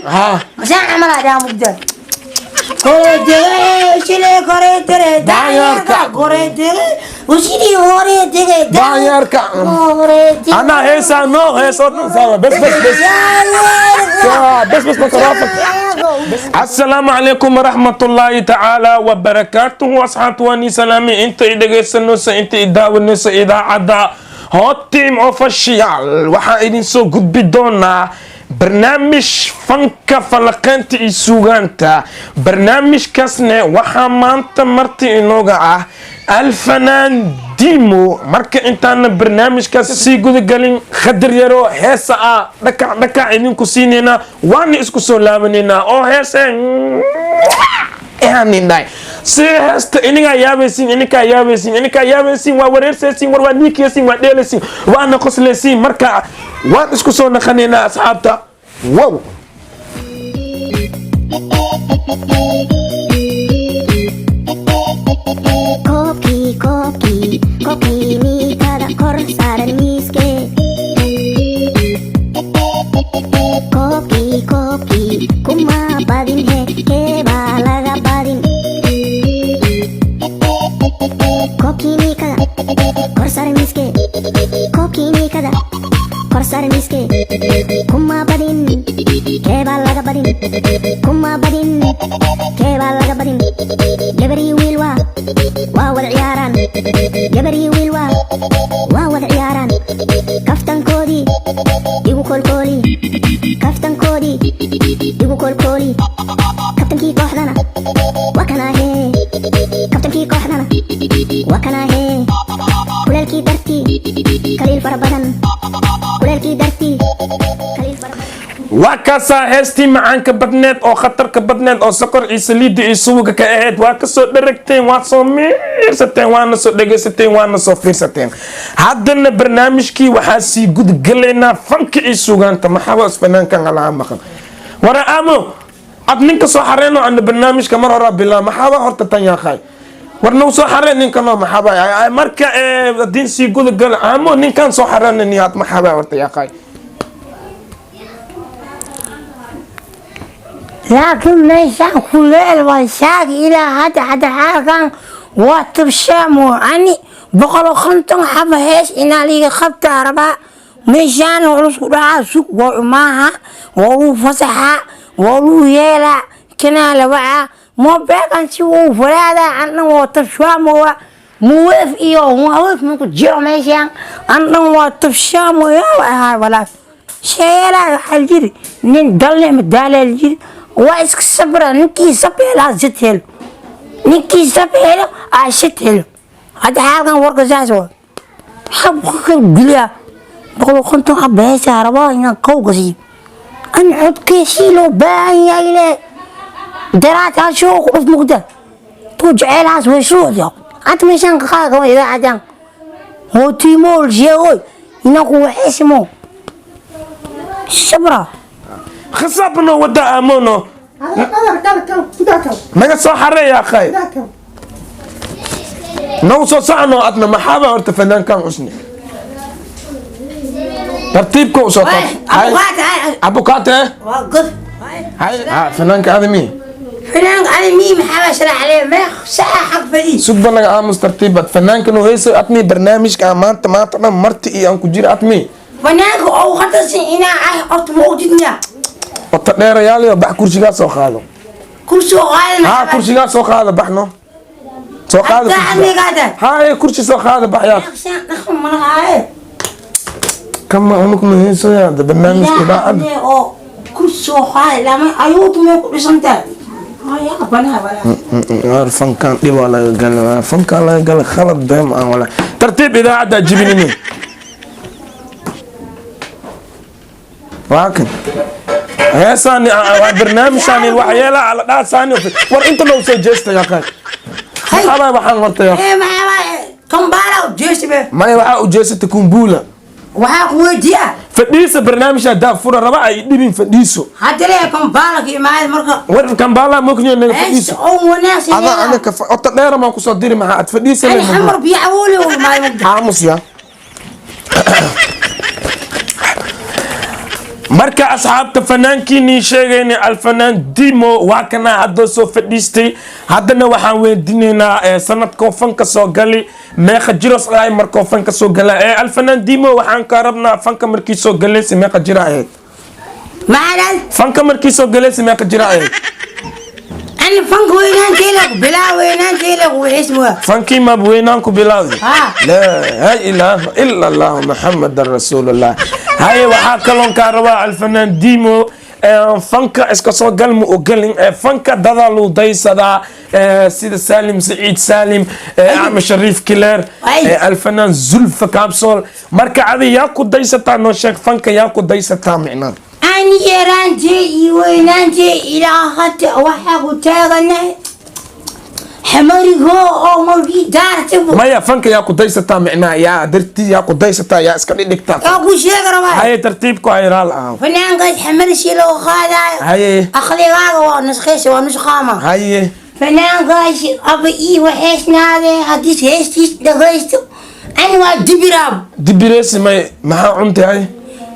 Ha. Daanyeerka. Anaa heesaa noo heesoo dhan sawa, bes bes bes. Bes bes makaraafak. Asalaamu calaykum waraxmatullaahi tacaala wabarakaatuhu. Asxaabta, waa nii salaami inta i dhegaysanayso, inta i daawanayso idaacadda Hot Team Official. Waxaan idin soo gudbi doonaa barnaamij fanka, falaqeynta iyo suugaanta. Barnaamijkaasne waxaa maanta marti inooga ah Alfanaan Dimo. Marka intaana barnaamijkaas sii gudagelin, khadar yaro heesa ah dhakac dhakac idinku siinaynaa, waana isku soo laabanaynaa oo heese dhahay si heesta inigaa yaabaysiin, ininkaa yaabaysiin, ininkaa yaabaysiin, waa wareersaysiin, war waa niikaysiin, waa dheelaysiin, waana qoslaysiin. Marka waan isku soo naqanaynaa, asxaabta. Wow. Koobkii, koobkii, koobkii miikada kor saaran miiske. Koobkii, koobkii, kuma badin he, keebaa laga badin? Koobkii miikada kor saaran miiske, koobkii miikada kor saaran miiske, kuma badin, keebaa laga badin? Kuma badin, keebaa laga badin? Gabar iyo wiil waa wada ciyaaraan, gabar iyo wiil waa wada ciyaaraan. Kaftankoodii igu kolkooli, kaftankoodii igu kolkooli. Kabtankii kooxdana waa kanaahe, kabtankii kooxdana waa kanaahe. Kuleelkii dartii kaliil fara badan, kuleelkii dartii kaliil fara badan. Waa kaasaa heestii macaanka badneed oo khatarka badneed oo sokor iyo saliidda iyo suuga ka ahayd. Waa kasoo dharagteen, waa soo miirsateen, waana soo dhegaysateen, waana soo fiirsateen. Haddana barnaamijkii waxaa sii gudgalaynaa fanka iyo suugaanta. Maxaba fanaankan alaha maqan? Wara aamo ad ninka soo xareyno ana barnaamijka mar horaa bilaa. Maxaaba horta tan yaaqay? War nagu soo xareen ninkano. Maxaaba marka hadiin sii gudagala aamo ninkan soo xareenani ad maxaaba horta yaaqay? Laakiin meeshaan kuleel waa shaagi ilaa hadda hadda xaalkan waa tabshaamo. Ani 150 xaba hees inaa liiga qabtaa rabaa. Meeshaan culusku dhacaa, sug waa cumaaha, waa uu fasaxaa, waa uu yeelaa, kanaa la wacaa moobeelkan si uu falaadaa. Andan waa tabshaamowa, muweef iyo muweef maku jiro meeshaan. Andan waa tabshaamo yaa ahaa walaal sheelaa. Waxaa jiri nin dalne madaalaa jiri, waa iska sabra. Ninkii sab helaa sid helo, ninkii sab helo aa shid helo. Hadda xaalkan warka saas waa xabka geliyaa. 150 xaba heesaa rabaa inaan kowga siiyo an codkeesii loo baahan yahay le daraad hashoo ku dhuf mugda tuu jeceelahaas way suucda. Hadda meeshaan ka qaada kama idaacadan hootiimool sheegoy inaan ku waxeysimo sabra. Khasabno wada aamono naga soo xareeya akhay, nagu soo socno. Adna maxaaba horta fanaankan cusni tartiibka usoo abukaate. Ha fanaanka adami. Fanaanka adami maxaa sharax leh meeq saxa xaq fadhi. Sugba naga aamus, tartiibad fanaankan heeso admi barnaamijka maanta maanta dhan marti iyo aan ku jira admi. Fanaanka oo khatasin inaa ah horta ma ogtidna. Wata dheerayaaliyo bax, kursigaa soo qaado. Kursi oo qaadan. Ha, kursigaa soo qaado, baxno soo qaado. Hataa amigaada. Ha, kursi soo qaado, baxyaa. Dhaqan malahaaye. Kama unug ma heesoya barnaamijka idaacadda. Oo kursi soo qaadi lama ayuutu may ku dhisantahay Waar fankan dhibaa laga gala, fankan laga gala khalad beem aan wala tartiib idaacadda jibinini. Waa kan heesaani, waa barnaamijsaani waxyeelaha ala dhaasaani. War inta loo soo jeesta yaqaan maxaa waxaan horta yaa? Kambaala ujeestibe. Maya, waxaa u jeesata kumbuula. Waxaa ku weydiiyaa. Fadhiisa, barnaamijka daafura raba ay dhibin, fadhiiso. Hadda lee Kampala ka imaada marka. War Kampala mokniyo naga heesta fadhiiso. Oo wanaagsan. Ada anaka ota dheera maan kusoo diri, maxaa ad fadhiisa? Ani Xamar biyo cawoole u imaada mugda. Aamus ya. Marka asxaabta, fanaankiinii sheegaynay, alfanaan Dimo, waa kana hadda soo fadhiistay. Haddana waxaan weydiinaynaa sanadkoo fanka soo gali, meeqa jiros ahay markoo fanka soo gala. Alfanaan Dimo, waxaan ka rabnaa, fanka markii soo galaysa meeqa jira ahayd? Maxaa? Fanka markii soo galaysa meeqa jira ahayd? Ani fanka weynaanteela bilaa, weynaanteela wixiis waa. Fankii maab weynaan ku bilaawday? Ha. Laa ilaaha ila Allah, Maxamadan rasuulullah. Haye, waxaa kaloon kaa rabaa, alfanaan Dimo, fanka iska soo gal ma ogelin, fanka dadaa luu daysadaa, sida Salim Saciid Salim, Axmed Shariif Kileer, Ay. Alfanaan Zulfa Kaabsool. Marka adi yaa ku daysataa? Noo sheeg, fanka yaa ku daysataa micnaa? Ani yaraantee iyo weynaantee ilaa hadda waxaa ku taaganahay Xamarigo oo markii daarta. Maya, fanka yaa ku daysataa micnaa, yaa dartii yaa ku daysataa, yaa iska dhidhigtaa? Yaa ku sheegi rabaa. Haye, tartiibku hayraal ah. Fanaankaas Xamari loo qaadaayo. Haye. Aqligaaga waa nusqeysa, waa nusqaama. Haye. Fanaankaas aba ii waxeysnaadee, haddii heestiis dhagaysto ani waa dibiraab. Dibireysi may, maxaa cuntay? Haye.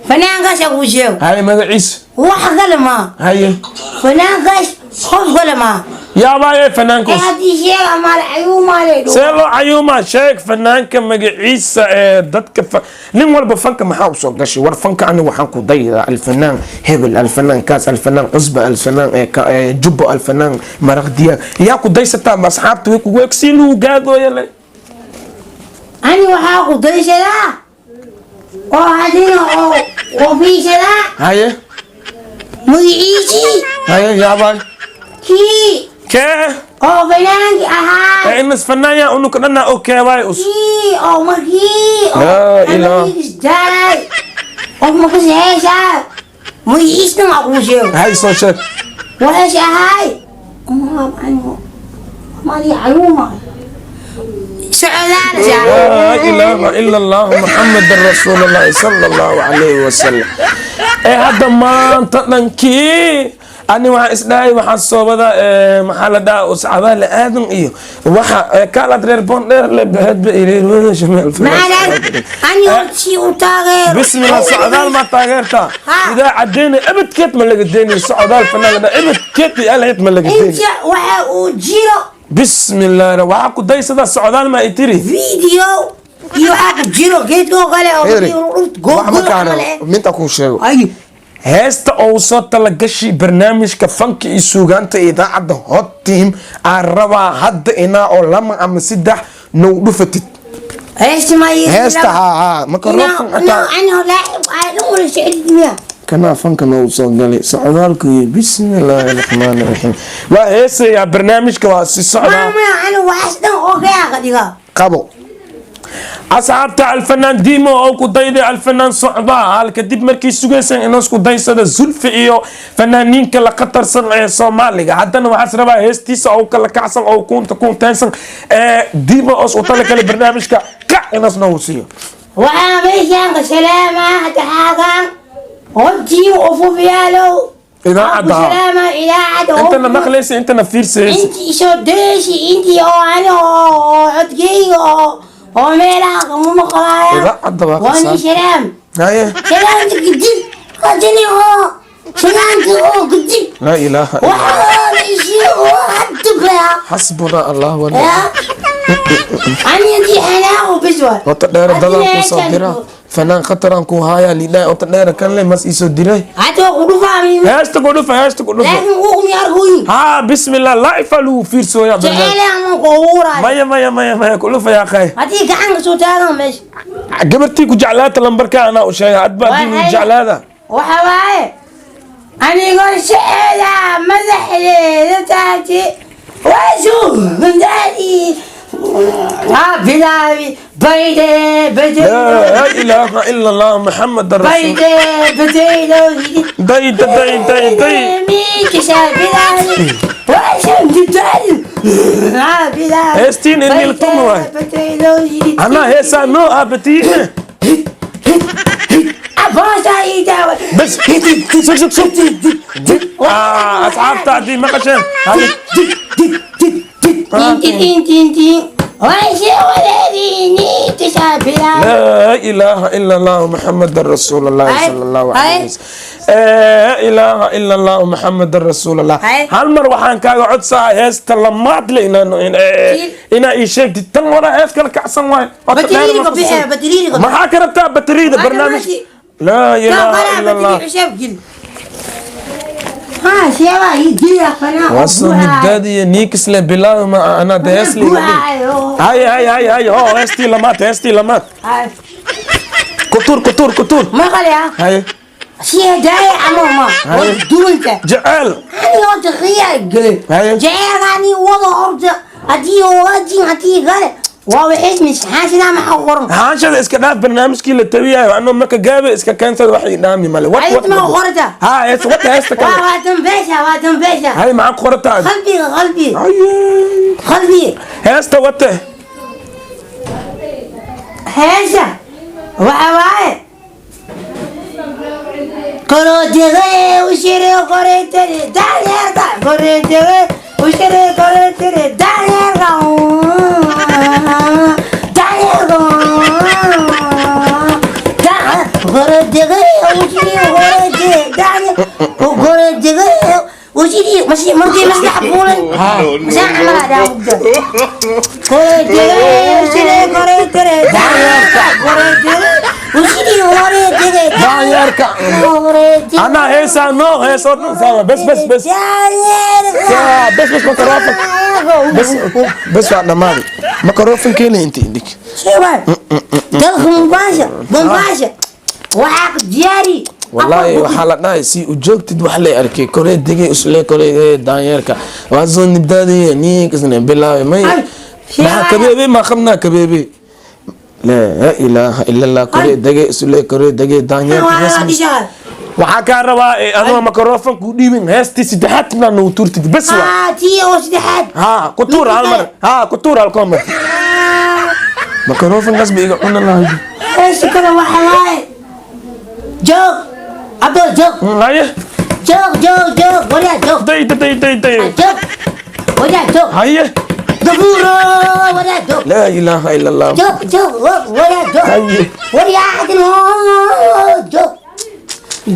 Fanaankaas aa kuu sheego. Haye, magaciisa? Wax kale maa. Haye. Fanaankaas qof kale maa. Yaabaaye fanaankaas? Haddii sheega maal cayuumaale. See loo cayuumaa? Sheeg fanaanka magaciisa ee dadka nin walba fanka maxaa usoo gashay? War fanka ani waxaan ku daydaa alfanaan hebel, alfanaan kaas, alfanaan cusba, alfanaan ee jubbo, alfanaan maraq diyaag. Yaa ku daysataa? Ma asxaabta way kugu egsiin lagu gaadooya le? Ani waxaa ku daysadaa oo hadina oo oo fiirsadaa. Haye. Magaciisii. Haye, yaabaay? Kii. Kee? Oo fanaanki ahaa. Ee inas fanaan yaa unuka dhanaa oo keewaay us. Kii oo markii oo Laa ilaaha. Xamarigiis daaray oo markas heesaa magaciisna waa kuu sheego. Hay, soo sheeg. Waxaas ahaay mali cayuuma socdaal. Laa ilaaha ila Allah, Muxamadan rasuulullahi sala Allahu calayhi wasalam. Ee hadda maanta dhankii ani waxaan isdhahay waxaan soo wada, maxaa la dhahaa, uscabaale aadan iyo waxa kaalaad reer Boondheer le bahadba ireerwada shamaal. Macalin, ani hortii u taageero. Bismillah, Socdaal ma taageertaa? Ha. Idaacadeena ebadkeed ma laga deynayo Socdaal fanaan, ebadkeed iyo alheed ma laga deynayo. Inta waxa uu jiro. Bismillah, waxaa ku daysada Socdaal ma i tiri? Video iyo waxaa ku jiro geedkoo kale oo Wax ma kaana minta kuu sheego. Ay. Heesta oo soo talagashi barnaamijka fanka iyo suugaanta idaacadda Hot Team aan rabaa hadda inaa oo lama ama saddex now dhufatid. Heesta ma Heesta, haa haa, microphone xataa. Ani laaxib ay dhan wala socdid miya? Kanaa fanka noogu soo galay Socdaalku iyo bismillaahi raxmaani raxiim waa heesayaa, barnaamijka waa si socdaa. Maama, ani waxaas dhan oo kayaa ka dhigaa. Qabo. Asxaabta, alfanaan Dimo oo ku dayday alfanaan Socdaal kadib markii sugaysan inuu isku daysada Zulfi iyo fanaaniinka la khatarsan ee Soomaaliga, haddana waxaas rabaa heestiisa oo kala kacsan oo kuunta kuunteensan ee Dimo oo isku tala kale barnaamijka kac inaas noogu siiyo. Waxaa meeshaan ka salaamaa hadda xaagaan hortii ufufiyaalow. Idaacadda. Salaama idaacadda. Intana maqlaysa, intana fiirsaysa. Intii soo deeshi, intii oo ani oo codkeyga oo meelaha kama maqlaaya. Idaacadda waa waani qasaan. Salaam. Haye. Salaamta kadib qadani oo salaamta oo kadib. Laa ilaaha illa. Waxaa la isii oo hadda baa. Xasbuna Allah wa nicma. Ani intii xanaaqo bis waa. Wata dheer dadan ku soo dira, fanaan khataraan ku haaya lidhaa wata dheer kan le mas isoo diray. Hadda waa ku dhufaami. Heesta ku dhufa, heesta ku dhufa. Laakiin uqmi arkoyin. Haa, bismillah, live lagu fiirsooyaa barnaamij. Jecele ama ku uuraay. Maya maya maya maya, ku dhufa yaa khay. Haddii gacanka soo taagan meesha. Gabartii ku jeclaata lambarka anaa u sheegay adba haddii Waxay- jeclaada. Waxa waaye anigoo shaceeda madaxdeeda taabti waasudaadi bilaabi bayde laa ilaaha ila Allah, Maxamed rasuul. Bayde badaydo. Day day day day. Miikisa bilaabi waasudaadi bilaabi. Heestiin in miltuma waay. Badaydo. Anaa heesaa noo aabatii. Aboosa. Bas, sug, sug, sug. Ah, asxaabta, haddii maqasheen. Haye. Tin tin tin لا إله إلا الله محمد رسول الله صلى الله عليه وسلم. لا إله إلا الله محمد رسول الله. Hal mar waxaan kaaga codsaa heesta lamaad le inaa ii sheegtid. Tan hore hees kala kacsan waay. Maxaa ka rabtaa batariyada barnaamij? Laa ilaaha ila Allah. Wasoo niddaadiyo niikisle bilaaw ma anaa de hees liiga. Hay, hay, hay, hay. Ho, heestii lamaad, heestii lamaad. Kutuur, kutuur, kutuur. Hay. Jecel. Haye. Haanshada iska dhaaf. Barnaamijkii la tabiyayo anoo marka gaabe iska keensada waxay dhaami male. Wat wat ha hees wata, heesta kale. Hay, maxaa ku qorataa? Haye. Heesta wate. Heesa waxa waaye korodige ushire koretere daanyeerka, koredige ushire koretere daanyeerka, daanyeerka, koredige ushire koretere daanye koredige ushire masi markii maslax fuulan masaan camal adaa mugda koredige ushire koretere daanyeerka, koredige ushire koretere. Daanyeerka anaa heesaa no hees oo dhan sawa. Bes, bes, bes. Bes, bes, microphone. Bes, bes, waa dhammaaday. Microphone keena inta indik. Dalka Mombasa, Mombasa waxaa ku diyaari. Wallaahi waxaa la dhahay si u joogtid wax lay arkay koree degay usle koree daanyeerka waa soo nibdaadaya niinkasna bilaabay may. Ay, maxaa kabeebe ma qabnaa kabeebe? Laa ilaaha ila Allah. Koree degay usle koree degay daanyeerka. Waxaa kaa rabaa adoo microphone ku dhiibin heestii saddexaad inaa nagu tuurtid. Bes waa. Tii oo saddexaad. Ha ku tuur hal mar, ha ku tuur hal mar. Microphone kaas ba iga cuna lahayd. Heesta kale waxa waaye joog abo joog. Haye. Joog, joog, joog, waryaa joog. Day, day, day, day. Joog, waryaa joog. Haye. Gabuuro, waryaa joog. Laa ilaaha ila Allah. Joog, joog, waryaa joog. Haye. Waryaa adin joog,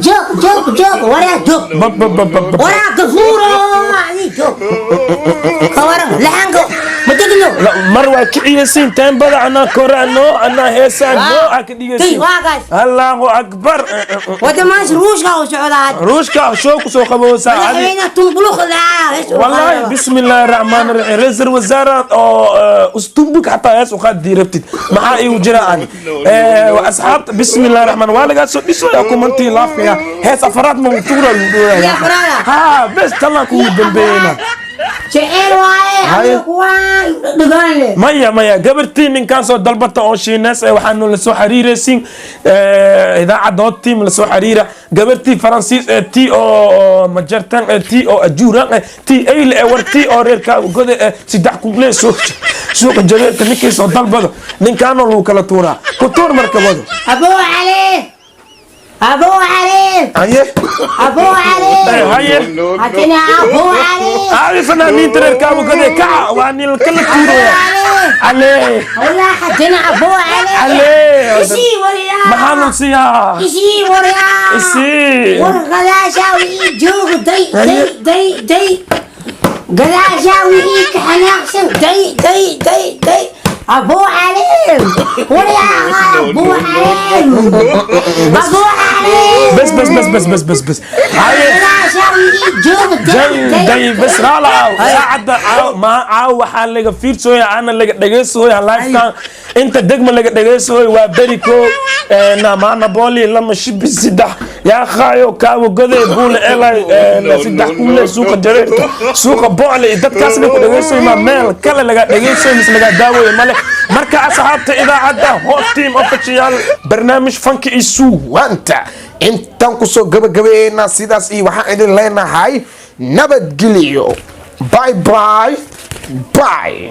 joog, joog, joog, waryaa joog. Bab bab bab bab. Waraa gafuuro adi joog kawaran laxanka ma degno. Mar waa kiciyeysiin teembada anaa korano anaa heesaan noo aa ka dhigaysiin. Waagaas. Allahu akbar. Wadamaas Ruushka u socdaa. Ruushka show kusoo qabowsaa. Madaxweyne tumbuluq. Wallahi, bismi illaahi raxmaan raxiim. Ra-iisul wasaare oo ustumbuk xataa hees uqaad diirabtid. Maxaa igu jira ani asxaabta? Bismi illaahi raxmaan waa lagaa soo dhisoyaa kumantii laafkaya. Hees afaraad ma tuura lagu dhooyaya? Ha, bes, talaan kugu dambeeyeyna. Jecel waaye. Haye. Adiga kuwaan dhigaan leh. Maya, maya, gabartii ninkaan soo dalbata oo Shiinees waxaanu lasoo xiriiraysiin idaacadda Hot Team. Lasoo xiriira gabartii Faransiis ee tii oo Majartan ee tii oo Ajuuran ee tii Eyle ee war tii oo reerka Gode ee saddex kunle soo suuqa jareerta. Ninkii soo dalbado ninkaanoo lagu kala tuuraa. Ku tuur markabadu. Abuu Cali, Abuu Cali. Haye. Abuu Cali. Haye. Haddana Abuu Cali. Aawi fanaaniinta reerka Gode, kaca, waa nin kala tuuraya. Cali. Ale. Walaa haddana Abuu Cali. Ale. Isii wariyaa. Maxaa loo siiyaa? Isii wariyaa. Isii. War gadaashaa wixii jooga day day day day, gadaashaa wixii ka xanaaqsan day day day day. Abuu Cali, wariyaa, Abuu Cali, Abuu Cali. Bes, bes, bes, bes, bes, bes, bes. Haye. Gadaashaa wixii jooga day day day. Day, bes, raala saacadda caaw ma caaw waxaa laga fiirsooya ana laga dhagaysooya lifetime inta degma laga dhagaysooya waa beriko maana booli lama shibi saddex yaa khaayo kaawo gode buule elay saddex kunle suuqa jareerta suuqa bocle iyo dadkaasna ku dhagaysoy ma meel kale laga dhagaysoy mise laga daawayo male. Marka asxaabta idaacadda Hot Team Official, barnaamij fanka iyo suwaanta intaan kusoo gabagabeynaa sidaas iyo waxaan idin leenahay nabadgelyo. Bye bye bye.